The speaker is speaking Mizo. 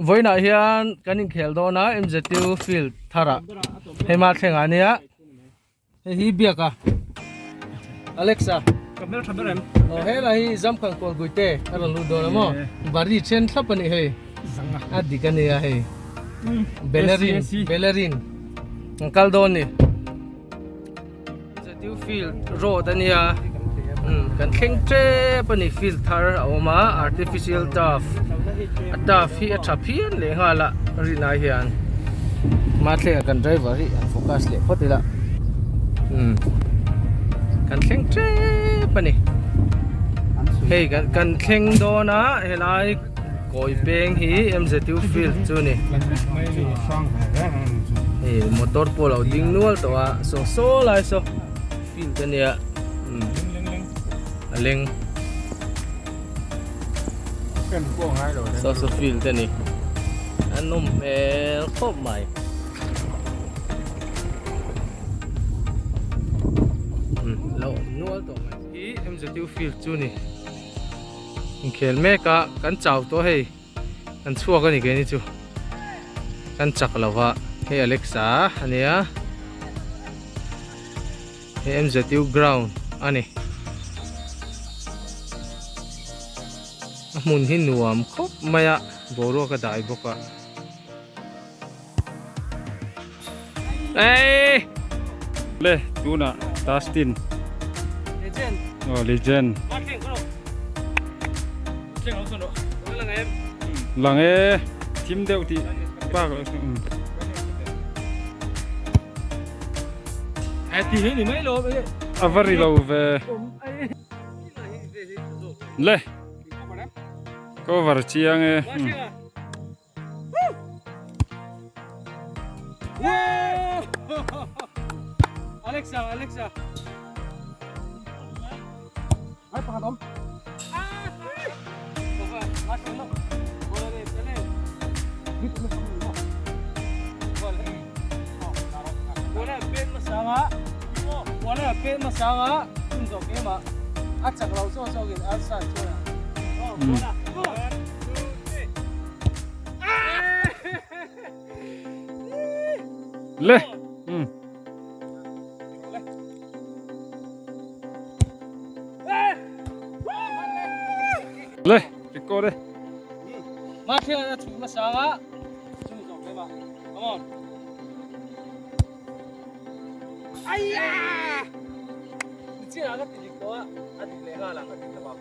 Vawiinah hian kan inkhel dawn a MZU field tharah hei mah thlengah ania hei hi biak a Alexa Ka hmel tha ber em? Aw helai hi Zamkhang kawl guite a rawn lut dawn a maw bari then thlap a nih hei a dik a nia hei Bellerin Bellerin an kal dawn ni. Zetiu field road a nia umm kan thleng tep a ni field thar a awm a artificial turf a turf hi a tha phian leh nghal a rinai hian hma thlengah kan driver hi han focus leh phawt ila umm kan thleng tep a ni hei kan kan thleng dawn a helai kawi peng hi M_Z_U field chu a ni. Hei motor pawh a lo ding nual tawh a saw saw lai saw field a nia umm a leng saw saw field a ni a nawm hmel khawp mai umm a lo awm nual tawh mai hi M_Z_U field chu a ni inkhel mek a kan chau tawh hei. Kan chhuak a ni keini chu kan chak lo va hei Alexa a nia hei M_Z_U ground a ni a hmun hi nuam khawp mai a boruak a dai bawk a ei le tunah Dustin legend aw legend lang e thim deuh tih bak lo um a va ri lo ve le cover chiang e Alexa Alexa Ai pakhat awm A chak lo zawk zawkin Alsa chuan Le. Um. Le, record e. Ma thil a chu ma sanga. Chu zo ke ma. Come on. Aiya! Chi a ka ti dik to a, a dik leh nghal ang a dik lo ang.